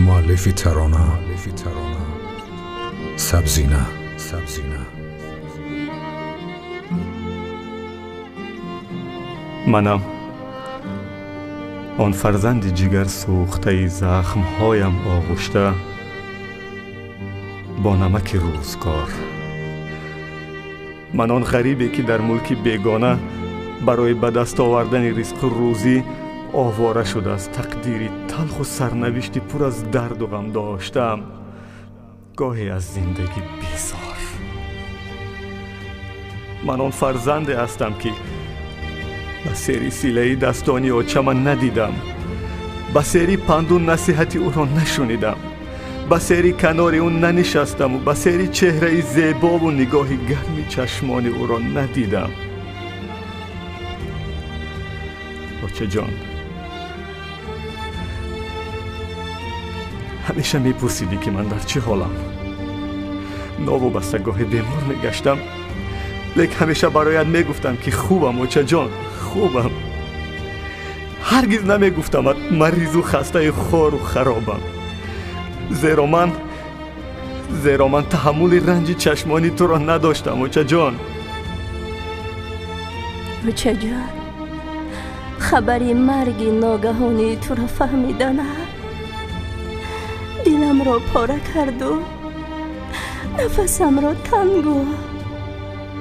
Муаллифи тарона Сабзина. Манам он фарзанди ҷигарсӯхтаи захмҳоям оғушта бо намаки рӯзгор. Ман он ғарибе ки дар мулки бегона барои ба даст овардани ризқу рӯзӣ овора шуда аз тақдири талху сарнавишти пур аз дарду ғам доштаам, гоҳе аз зиндагӣ безор. Ман он фарзанде ҳастам ки ба сери силаи дастони очама надидам, ба сери панду насиҳати ӯро нашунидам, ба сери канори ӯ нанишастаму ба сери чеҳраи зебову нигоҳи гарми чашмони ӯро надидам. Очаҷон, ҳамеша мепурсидӣ ки ман дар чӣ ҳолам. Новобаста гоҳе бемор мегаштам, лек ҳамеша бароят мегуфтам ки хубам, очаҷон, хубам. Ҳаргиз намегуфтамат маризу хастаи хору харобам, зеро ман таҳаммули ранҷи чашмони туро надоштам, очаҷон. Очаҷон, хабари марги ногаҳонии туро фаҳмиданам диламро пора карду нафасамро тангу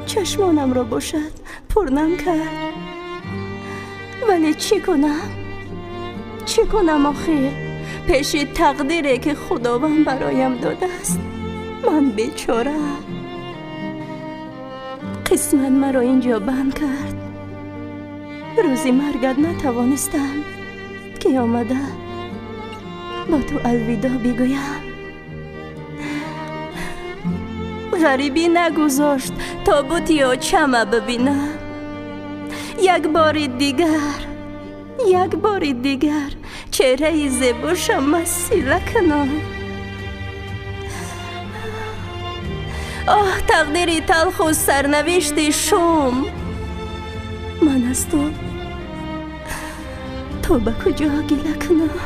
чашмонамро бошад пурнам кард. Вале чӣ кунам? Чӣ кунам охир? Пеши тақдире ки Худованд бароям додааст ман бечораам. Қисмат маро инҷо банд кард. Рӯзи маргат натавонистам ки омада бо ту алвидо бигӯям. Ғарибӣ нагузошт тобути очама бибинам. Як бори дигар, як бори дигар чеҳраи зебошама сила кунам. Оҳ, тақдири талху сарнавишти шум! Ман аз ту то ба куҷо гила кунам?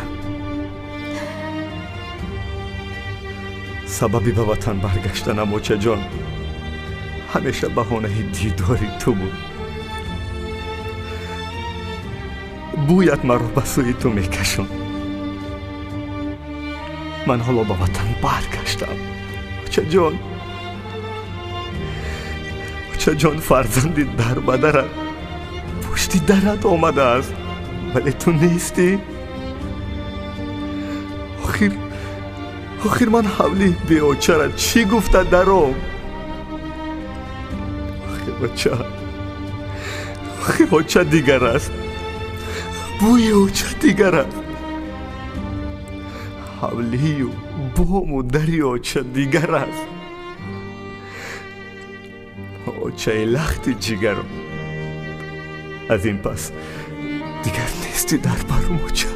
Сабаби ба ватан баргаштанам, очаҷон, ҳамеша баҳонаи дидори ту буд. Бӯят маро ба сӯи ту мекашонд. Ман ҳоло ба ватан баргаштам, очаҷон. Очаҷон, фарзанди дарбадарат пушти дарат омадааст, вале ту нестӣ. Охир ман ҳавлии беочара чӣ гуфта даром? Охир оча, охир оча дигар аст, бӯи оча дигар аст, ҳавлию бому дари оча дигар аст. Очаи лахти ҷигарам, аз ин пас дигар нестӣ дар барум, оча.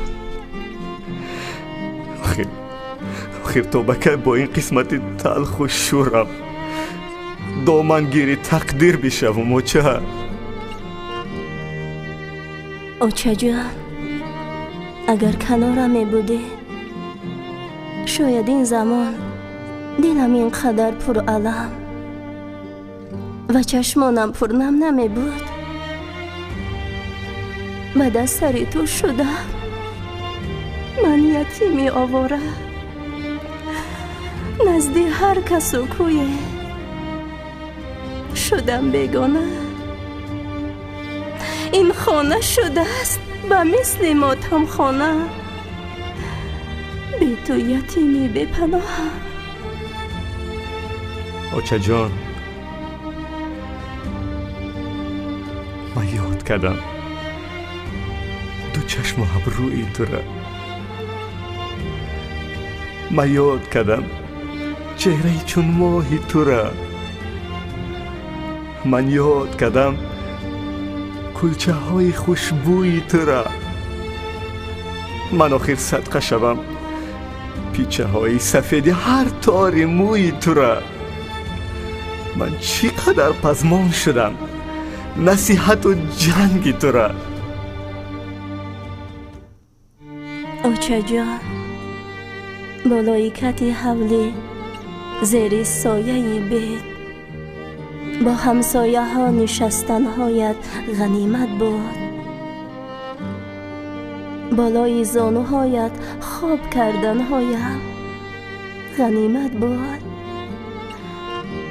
Охир то ба кай бо ин қисмати талху шурам домангири тақдир бишавум, оча? Очаҷон, агар канорам мебудӣ, шояд ин замон дилам ин қадар пуралам ва чашмонам пурнам намебуд. Баъд аз сари ту шудам ман ятими овора, назди ҳар касу кӯе шудам бегона. Ин хона шудааст ба мисли мотамхона, бе ту ятими бепаноҳам. Очаҷон, ман ёд кардам ду чашму абрӯи тура, ман ёд кардам чеҳраи чун моҳи тура, ман ёд кардам кулчаҳои хушбӯи тура. Ман охир садқа шавам пичаҳои сафеди ҳар тори мӯи тура. Ман чӣ қадар пазмон шудам насиҳату ҷанги тура. Очаҷон, Болои кати ҳавлӣ, зери сояи бед, бо ҳамсояҳо нишастанҳоят ғанимат буд. Болои зонуҳоят хоб карданҳоям ғанимат буд.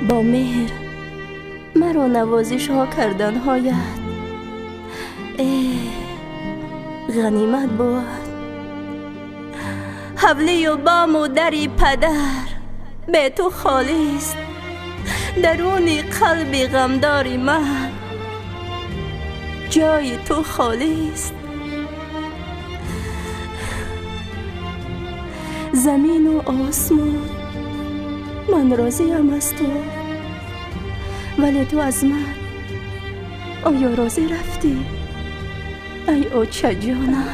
Бо меҳр маро навозишҳо карданҳоят ғанимат буд. Ҳавлию бому дари падар бе ту холист, даруни қалби ғамдори ман ҷои ту холист. Замину осмон, ман розиам аз ту, вале ту аз ман оё розӣ рафтӣ, ай очаҷонам?